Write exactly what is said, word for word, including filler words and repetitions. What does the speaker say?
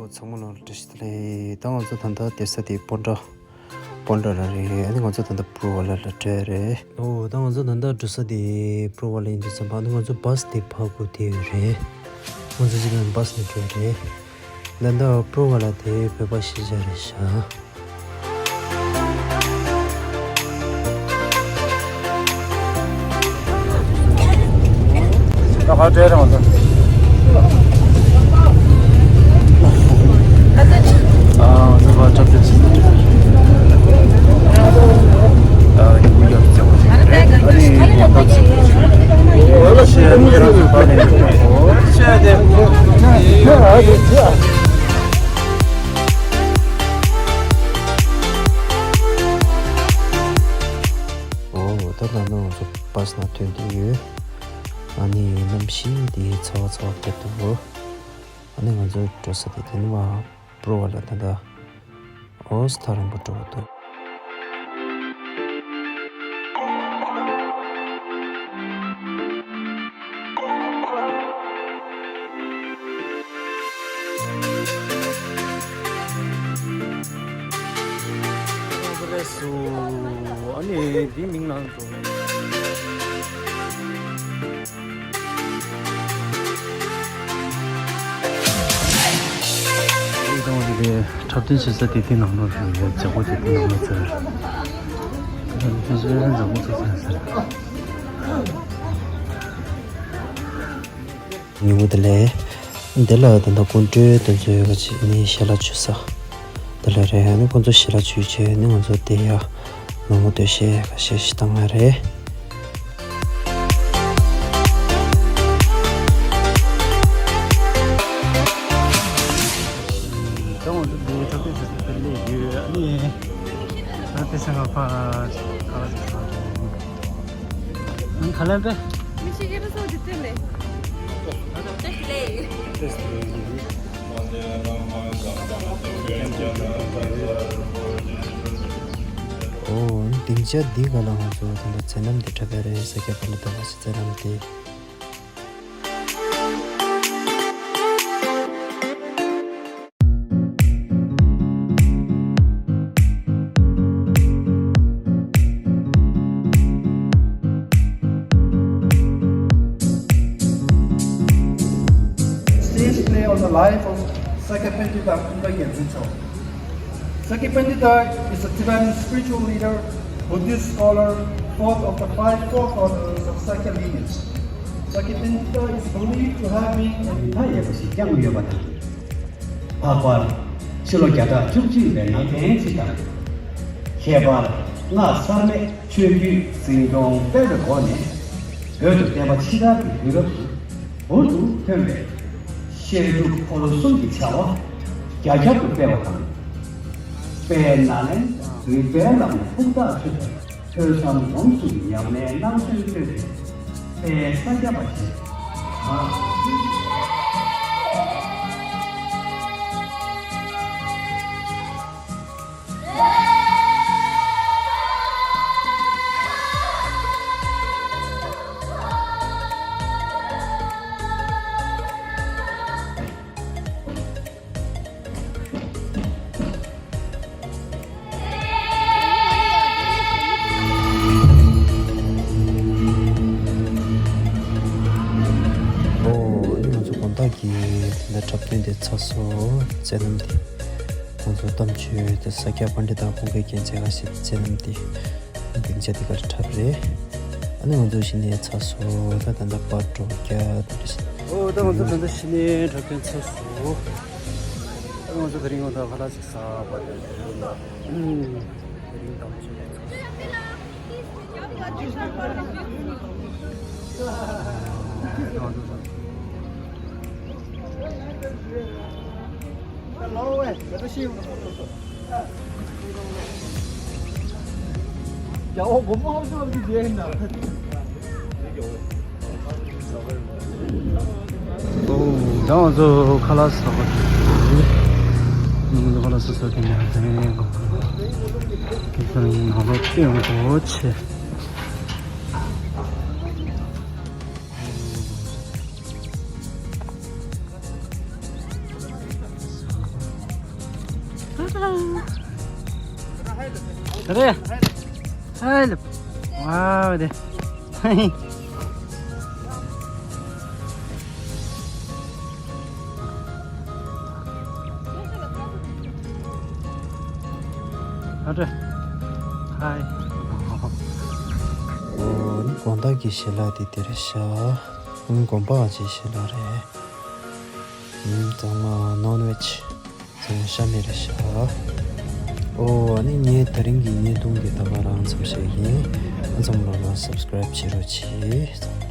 ཚང་མ་ལ་བཀྲ་ཤིས་བདེ་ལེགས། ད་ང་ཚོ་ད་ལྟ་སྡོད་ས་དེ་སྤོན་ཊ། སྤོན་ཊ་ར་རེད། ཨ་ནི་ང་ཚོ་ད་ལྟ་པུ་རུ་ཝ་ལ་ལ་འགྲོ་ཡ་རེད། ཨོ་ད་ང་ཚོ་ད་ལྟ་འགྲོ་ས་དེ་པུ་རུ་ཝ་ལ་ཡིན་དུས་ཙམ་པ། ཨ་ནི་ང་ཚོ་བྷ་སི་དེ་ཕར་སྒུག་བསྡད་ཡོད་རེད། ང་ཚོ་གཅིག་ལ་བྷ་སི་ནས་འགྲོ་ཡ་རེད། ད་ལྟ་པུ་རུ་ཝ་ལ་དེ་བོད་པ་གཞིས་ཆགས་རེད་ཤག་ད་ག་འདྲ་རེད་མ་གཏོགས། ཨ་འདི་བ་ཅབ་ཅབ་ཟིན་འདུག་ཨ་ཡུ་ཡབ་ཅབ་ཅབ་རེད། ཨ་ནི་ཡང་ཏོག་ཙམ་ཨོ་ལ་ཤེས་ཡ་མི་རང་ཚོ་པ་ནས་ཤེས་ཡ་དེ། ཨོ་ད་ལྟ་ནང་ཚོ་བྷ་སི་ནང་ཐོན་བསྡད་ཡོད། ཨ་ནི་གནམ་གཤིས་དེ་ཚ་བ་ཚ་བ་སྐྱེ་འདུག་ཨ་ནི་ང་ཚོ་འགྲོ་ས་དེ་དེ་ནི་བ་པུ་རུ་ཝ་ལ་ད་ལྟ་ཨོ་སི་ཐག་རིང་པོ་འགྲོ་གི་འདུག་ཨ་ནི་འདི་མིང་ནང་དུ། འདི་དང་འདི་འཁྲབ་སྟོན་བྱེད་ས་དེ་དེ་ནང་ལོགས་རེད། མཛད་སྒོ་དེ་དེ་ནང་ལོགས་ཚར། ཕལ་ཆེར་མཛད་སྒོ་ཚར་ཚར་ཟེར། ཉིན་མོ་དེ་ལས། འདི་ལ་ད་ལྟ་སྐུ་མགྲོན་དེ་ཚོ་ཡོད་པ་ཅིག་ནི་ཞལ་ལག་མཆོད་ས། དེ་ལ་རེད། ཨ་ནི་ཁོང་ཚོ་ཞལ་ལག་མཆོད་བྱས་ནི་ང་ཚོ་དེ་ཡ་ནང་མོ་སྡོད་བྱས་ཁ་ཤས་ཤིག་བཏང་ཡ་རེད། ད་ང་ཚོ་འདི་འཁྲབ་སྟོན་བྱེད་ས་དེ་སླེབས་ཡོད། ཨ་ནི་ད་དེ་སེང་ག་ཕ་ག་ལ་ཞིག་ཁ་ལན་པས། མི་ཤེས་ཀྱི་རེད་སོང་དེ་ཚོ་ལས། ཨོ་སྡིངས་ཆ་འདི་ག་ལ་ང་ཚོ་ད་ལྟ་མཛད་རྣམ་འདི་འཁྲབ་པ་རེད། ས་སྐྱ་པཎྜི་ཏ་བ་ཞིག་མཛད་རྣམ་འདི། Stage play on the life of Sakya Pandita Khumbra Gyaltsen Chao. Sakya Pandita is a Tibetan spiritual leader, Buddhist scholar, fourth of the five forefathers of Sakya lineage. Sakya Pandita is believed to have been a ད་ཡག་པོ་ཞིག་བསྐྱངས་ཡོད་པ་དང་། ལྷག་པར་ཕྱི་ལོ་བརྒྱ་ཕྲག་བཅུ་གཅིག་པའི་ནང་བསྟན་སྤྱི་དང་། ཁྱད་པར་སྔགས་གསར་མའི་ཆོས་བརྒྱུད་འཛིན་སྐྱོང་སྤེལ་བའི་སྒོ་ནས། བོད་དུ་བསྟན་པ་ཕྱི་དར་གྱི་དུས་རབས་སུ་འབུར་དུ་ཐོན་པའི་བཤད་སྒྲུབ་འཁོར་ལོ་གསུམ་གྱི་བྱ་བ་རྒྱ་ཁྱབ་ཏུ་སྤེལ་བ་དང་། དཔལ་ནཱ་ལེནྡྲ་རིག་པའི་ལམ་ནས་ཕུགས་ཐག་ཆོད་པའི་ཐོས་བསམ་སྒོམ་གསུམ་གྱི་ཉམས་ལེན་གནང་སྲོལ་བཏོད་དེ། དཔལ་ས་སྐྱ་པ་ཞེས་གྲགས། ཨོ། ཨ་ནི་ང་ཚོ་དགོང་དག་གི་དེ་འདྲ་འཁྲབ་སྟོན་དེ་ཚར་སོང་། མཛད་རྣམ་དེ་ང་ཚོ་གཏམ་བརྗོད་དེ་ས་སྐྱ་པཎྜི་ཏ་ཁོང་གིས་རྒྱལ་མཚན་ཁ་ཤས་མཛད་རྣམ་དེ་སྡིངས་ཆ་དེ་གར་འཁྲབ་རེད། ཨ་ནི་ང་ཚོ་གཞི་ནས་ཚར་སོང་། ད་ད་ལྟ་པར་འགྲོ་རྒྱུ་དེ་འདྲ་ཞིག་ཨོ་ད་ང་ཚོ་ད་ལྟ་གཞི་ནས་འཁྲབ་སྟོན་ཚར་སོང་། ང་ཚོ་དེ་རིང་ང་ཚོ་ཁ་ལག་ཅིག་ཟ་བ་རེད། ཨུམ། དེ་རིང་དང་ཅི་རེད། ཨོ། ད་ང་ཚོ་ཁ་ལག་ཟ་བ་དེ། ང་ཚོ་ཁ་ལག་ཟ་ས་དེ་ནས་ཟ་ཡས་གོ། དེ་ཚོ་ནང་ལོགས་སྟོན་གོ་ཆེ། Re. Help. Wow, de. Atre. Hi. ཨོ་ནི་དགོང་དག་གི་ཞལ་ལག་དེ་དེ་རེད་ཤག་ཨུམ་དགོན་པ་ཨ་ཅེ་ཞལ་ལག་རེད། ཨུམ་ཚང་མ་ནོན་ཝེཇ། ཚང་མ་ཤ་མེད་རེད་ཤག་ཨོ་ཨ་ནི་ངས་དེ་རིང་གི་བརྙན་ཐུང་འདི་ད་ག་རང་ཙམ་ཞིག་ཡིན། ཨ་ཚང་མ་ལ་སབ་སི་ཀ་རེབ་བྱེད་རོགས་གྱིས།